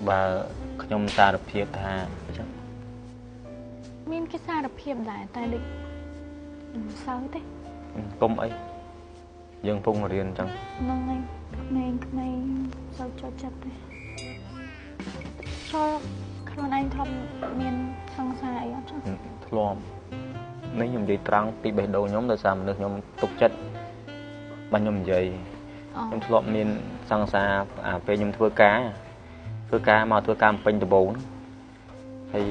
បើខ្ញុំសារភាពថាអញ្ចឹង មានគេសារភាពដែរតែដូចមិនសូវទេ កុំអីយើងពងរៀនអញ្ចឹង ហ្នឹងហើយក្មេងក្មេងសូវចូលចិត្តទេចូលខ្លួនឯងធ្លាប់មានសង្សារអីអត់ចឹង ធ្លាប់នេះខ្ញុំនិយាយត្រង់ពីបេះដូងខ្ញុំដោយសារមនុស្សខ្ញុំទុកចិត្តបាទខ្ញុំនិយាយខ្ញុំធ្លាប់មានសង្សារអាពេលខ្ញុំធ្វើការមកធ្វើការពេញដំបូងហើយ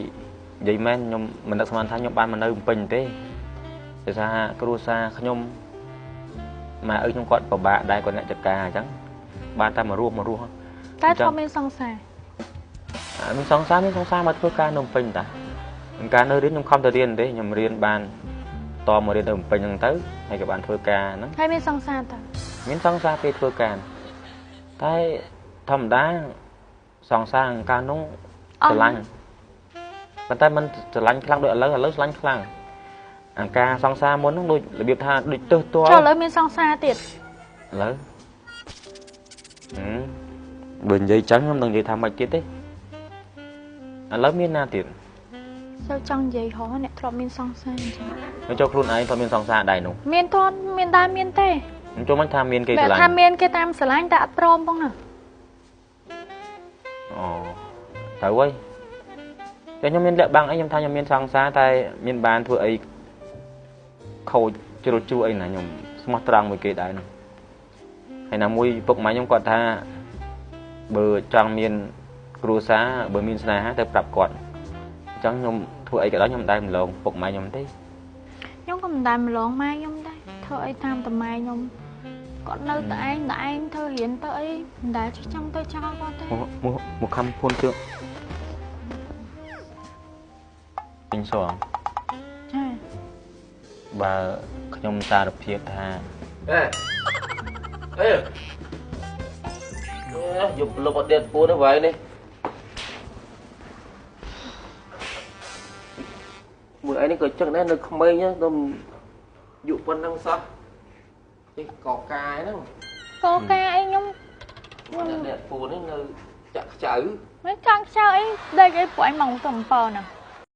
និយាយមែនខ្ញុំមិននឹកស្មានថាខ្ញុំបានមកនៅពេញទេដោយសារគ្រួសារខ្ញុំម៉ែឪខ្ញុំគាត់ពិបាកដែរគាត់អ្នកចការអញ្ចឹងបានតែមករស់តែធ្លាប់មានសង្សារមានសង្សារមកធ្វើការនៅពេញតាកាលនៅរៀនខ្ញុំខំទៅរៀនទេខ្ញុំរៀនបានតមករៀននៅពេញហ្នឹងទៅហើយក៏បានធ្វើការហ្នឹងហើយមានសង្សារតើមានសង្សារពេលធ្វើការតែធម្មតាសង្សារកាលនោះស្រឡាញ់ប៉ុន្តែមិនស្រឡាញ់ខ្លាំងដូចឥឡូវស្រឡាញ់ខ្លាំងអាការសង្សារមុនហ្នឹងដូចរបៀបថាដូចទើសទាល់ចុះឥឡូវមានសង្សារទៀតឥឡូវបើនិយាយចឹងខ្ញុំនឹងនិយាយថាម៉េចទៀតទេឥឡូវមានណាទៀតសូវចង់និយាយហោះអ្នកធ្លាប់មានសង្សារអញ្ចឹងមិនចូលខ្លួនឯងធ្លាប់មានសង្សារដែរនោះមានធ្លាប់មានដែរមានទេខ្ញុំចូលមិនថាមានគេស្រឡាញ់ថាមានគេតាមស្រឡាញ់តែអត់ព្រមផងណាអូទៅហើយតែខ្ញុំមានលាក់បាំងអីខ្ញុំថាខ្ញុំមានសង្សារតែមានបានធ្វើអីខូចជ្រុលជួអីណាខ្ញុំស្មោះត្រង់មួយគេដែរនោះហើយណាមួយពុកម៉ែខ្ញុំគាត់ថាបើចង់មានគ្រួសារបើមានស្នេហាទៅប្រាប់គាត់អញ្ចឹងខ្ញុំធ្វើអីក៏ដោយខ្ញុំមិនដែលម្លងពុកម៉ែខ្ញុំទេខ្ញុំក៏មិនដែលម្លងម៉ែខ្ញុំដែរធ្វើអីតាមតម៉ែខ្ញុំគាត់នៅតែឯងតែឯងធ្វើរៀនទៅអីមិនដែលចង់ទៅចោលគាត់ទេមកខំភួនជឿទិញសងចាបើខ្ញុំសារភាពថាអេអេយកលុបអត់ទៀតពួនទៅវ៉ៃនេះមួយឯងនេះក៏ចឹងដែរនៅក្មេងទៅយុប៉ុណ្ណឹងសោះនេះកកាយហ្នឹងកកាអីខ្ញុំអ្នកពួននេះនៅចាក់ខ្ចៅមិនចង់ខ្ចៅអីដេកអីពួកឯងម៉ោងទៅ7ណា